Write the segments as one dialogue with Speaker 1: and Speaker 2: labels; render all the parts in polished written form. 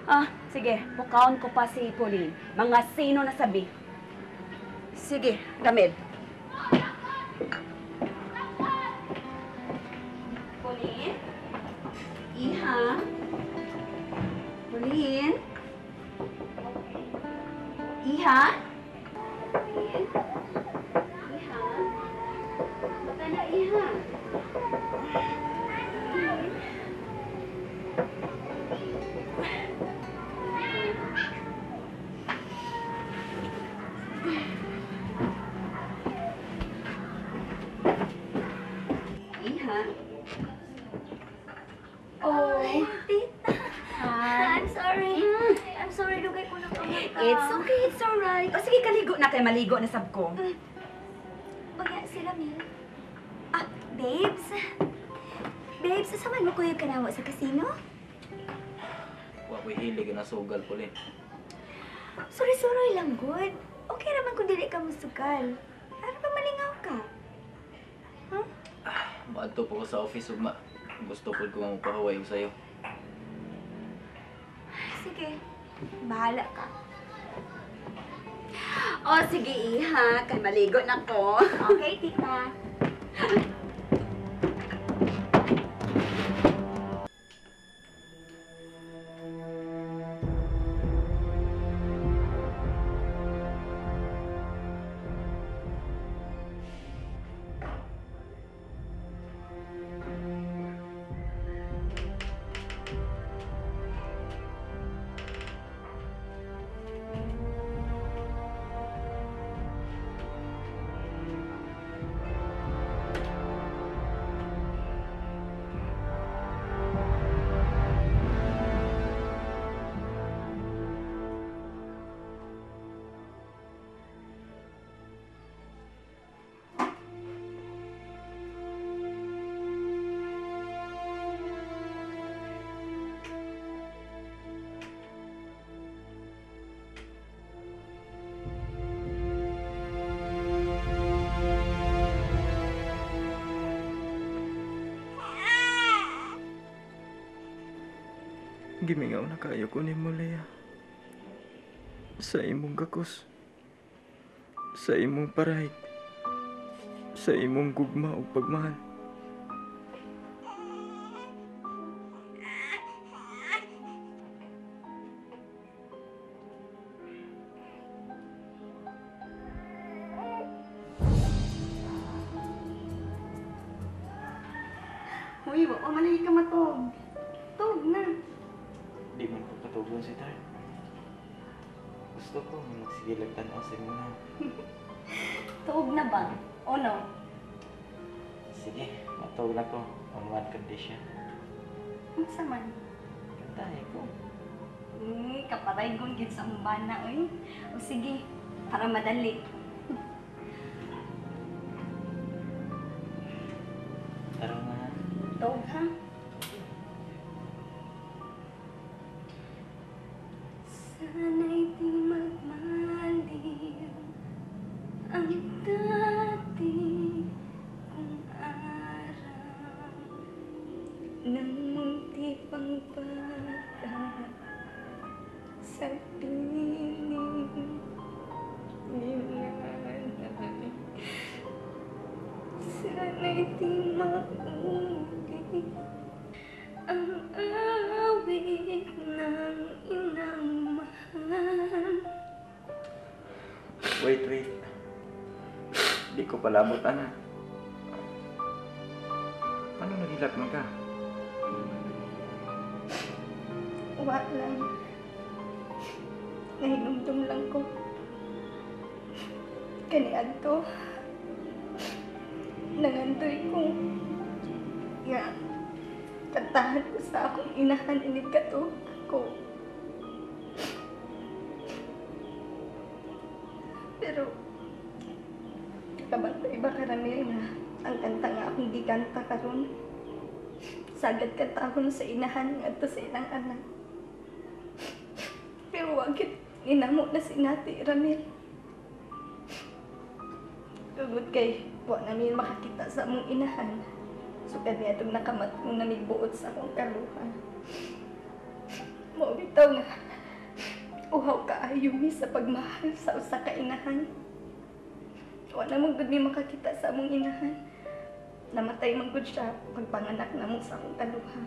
Speaker 1: Ah, sige. Pukaon ko pa si Pauline. Mga sino na sabi. Sige, Ramil. Pauline? Iha? Pauline? Iha? Pauline? Iha? Baka na, Iha. Iha? Oh,
Speaker 2: Tita.
Speaker 1: Hi.
Speaker 2: I'm sorry. I'm sorry, lugay ko ng kamata.
Speaker 1: It's okay, it's alright. O sige, kaligo na kay maligo na sab ko.
Speaker 2: Oya, si Ramil. Ah, babes. Babes, asa man mo kuyog kanawa sa casino?
Speaker 3: Wa ko'y hilig na sugal, Pauline.
Speaker 2: Sorry-sorry lang, good. Okay raman kung dili ka musugal. Para pa malingaw ka. Huh?
Speaker 3: Ah, maadto po ko sa office, ugma. Gusto po ko nga magpahuway sa'yo.
Speaker 2: Sige, bahala ka.
Speaker 1: O sige, Iha. Kay maligo na ko.
Speaker 2: Okay, tita.
Speaker 4: Gimingaw na kayo ko ni mo, Lea. Sa imong gakos. Sa imong parahig. Sa imong gugma ug pagmahal.
Speaker 1: Uy, wa malay ka matog. Tog na.
Speaker 4: Di man ko patugon si Tar. Gusto ko magsigilag tan-aw sa imo na.
Speaker 1: Tuog na ba? O no?
Speaker 4: Sige, matug na ko on one condition.
Speaker 1: Unsa man?
Speaker 4: Kantahe ko.
Speaker 1: Kaparaygon gyud sa umbana oy. O sige, para madali.
Speaker 4: Tara na.
Speaker 1: Tuog ha?
Speaker 2: Sana'y di magmaliw ang dati kong araw nang munti pang bata sa piling ni nanay. Sana'y di maulit ang awit ng inang mahal.
Speaker 4: Wait, wait. Di ko palabot, ana. Ano naghilak man ka?
Speaker 2: Wa lang. Nahinumdum lang ko. Kaniadto, nangandoy ko nga kantahan ko sa akong inahan inig kato ko. Pero kabantay ba karamil nga ang kanta nga akong gikanta karon sagad kantahon sa inahan ngadto sa ilang anak. Pero wagit ninamo na si Nati Ramil. Tugod kay wa namin makakita sa among inahan. Sukad niya itong nakamat kong namigbuot sa akong kaluha.
Speaker 5: Mao bitaw nga uhaw kaayo mi sa pagmahal sa usa ka inahan. Wala man gud mi makakita sa among inahan. Namatay man gud siya pagpanganak namo sa akong kaluha.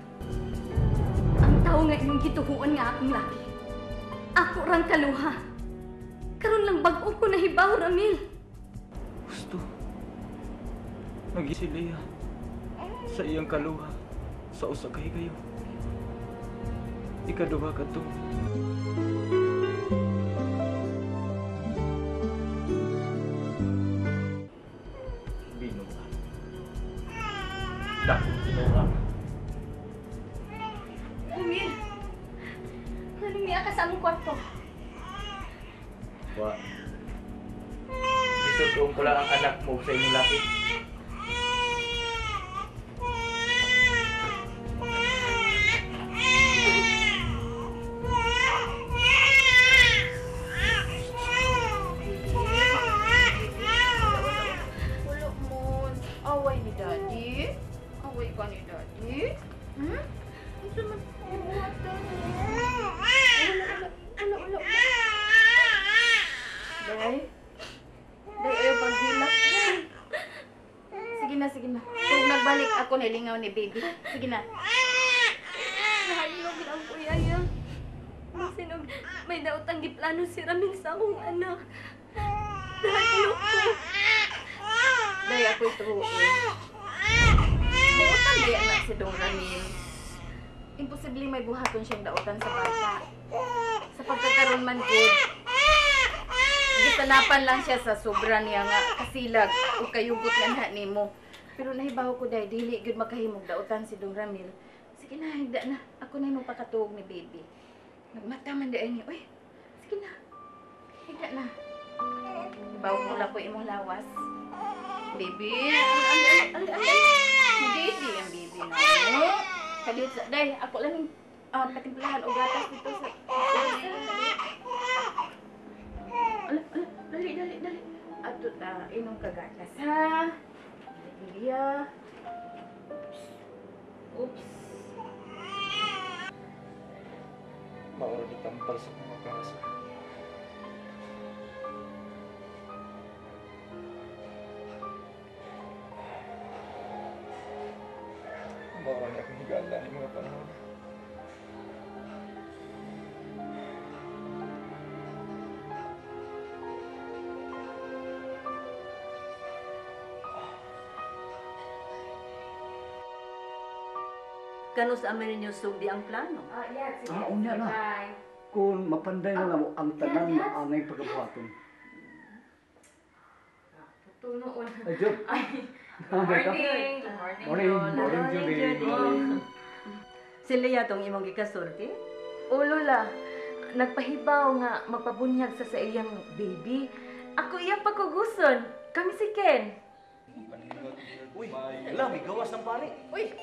Speaker 6: Ang tawo nga imong gituhuon nga akong laki. Ako rang kaluha. Karon lang bag-o ko nahibaw, Ramil.
Speaker 4: Gusto. Naging si Leah sa iyang kaluha sa usa ka higayon. Ikaduha ka to. Binuha. Dakong binuha.
Speaker 6: Ramil! Ano miya ka sa among kwarto?
Speaker 4: Wa. Isutuon ko lang ang anak mo sa inyong laki.
Speaker 7: Wala mo. Away ni Daddy? Away ka ni Daddy? Hmm? Ano man? Buhat Daddy. Wala, wala, wala. Day? Day, ayaw paghilak. Sige na, sige na. Kung nagbalik ako, nilingaw ni baby. Sige na.
Speaker 6: Nahayog lang ko, Yaya. Masinog, may daot ang giplano si Ramil sa akong anak. Nahayog ko.
Speaker 7: Day, ako'y tuhuin. Buotan ba anak si Dong Ramil? Imposible may buhaton siyang daotan sa bata. Sa pagkakaroon man good, gisanapan lang siya sa sobra niya nga kasilag o kayugot nga na nimo. Pero nahibaw ko day, dili gyud makahimog daotan si Dong Ramil. Sige na, higda na. Ako na yung pakatuog ni baby. Nagmata man day niya. Uy, sige na. Higda na. Hibaw ko lang ko imong lawas. Baby, ay, baby, ang baby na. Kalit sa, day, ako lang patimplahan o gatas dito sa... Ala, ala, dali, dali, dali. Ato ta, inom ka gatas, ha? Baby, ah. Oops.
Speaker 4: Mauro ni tampal sa mga kasa. Mauro ni akong higala ni mga panahon.
Speaker 1: Kano sa amin ninyo sugdi ang plano?
Speaker 8: Ah, unya na. Kung mapanday na mo ang tanan na anay pagkabuhaton.
Speaker 7: Tunoon.
Speaker 8: Ay, Jud.
Speaker 7: Ay, good morning. Good morning,
Speaker 8: Morning,
Speaker 7: Lola.
Speaker 8: morning, Judy. Morning.
Speaker 1: Si Leah tong imong gikasulti?
Speaker 7: O, Lola, nagpahibaw nga magpabunyag sa iyang baby. Ako iyang pagkuguson. Kami si Ken.
Speaker 9: Uy, wala, may gawas ng pare.
Speaker 7: Uy!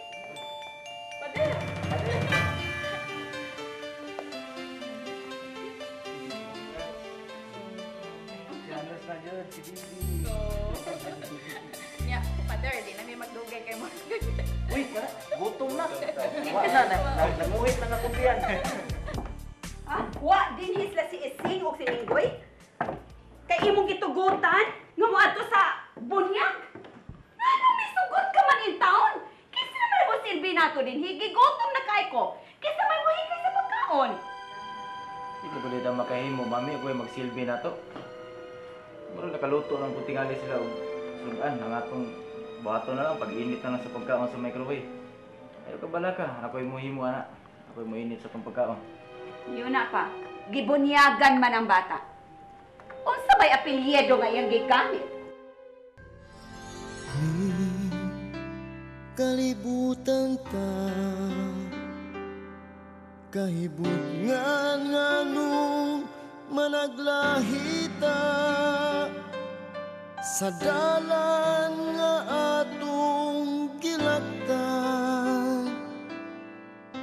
Speaker 7: Pader! Nya, Pader, di na may magdugay kay mo.
Speaker 9: Uy, gutom na. Wala na, nanguhit na nga kumpiyan.
Speaker 1: Ah, wa din hisla si Ising o si Linggoy? Kay imong gitugutan nga moadto sa bunyag? Ano may sugot ka man in town? Kinsa naman mo silbi nato din higi gutom na kay ko. Kinsa man mo higay sa pagkaon?
Speaker 3: Di ko balita makahimo, mami, ako'y magsilbi na to. Mura nakaluto ng putingali sila og sudan ang atong buhaton na lang pag-init na lang sa pagkaon sa microwave. Ayo ka bala ka, ako'y muhimo ana. Ako'y muinit sa tong pagkaon.
Speaker 1: Yun na pa, gibunyagan man ang bata. Unsa may apelyido nga iyang gigamit?
Speaker 10: Kalibutan ta kahibutngan nganong managlahita sa dalan nga atong gilaktan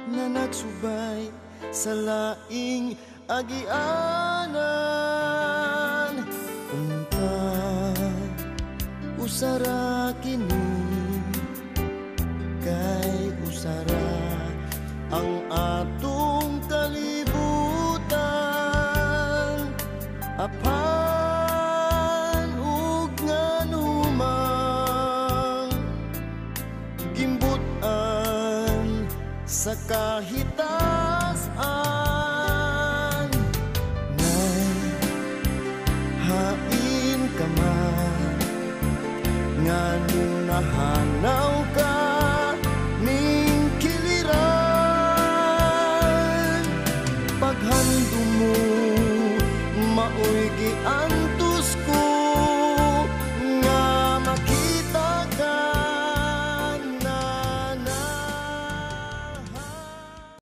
Speaker 10: na nagsubay sa laing agianan. Unta usara kini kay usara ang atong kalibutan. Apan ug nganumang gimbut-an sa kahitasan. Nay, hain ka man, nganong nahain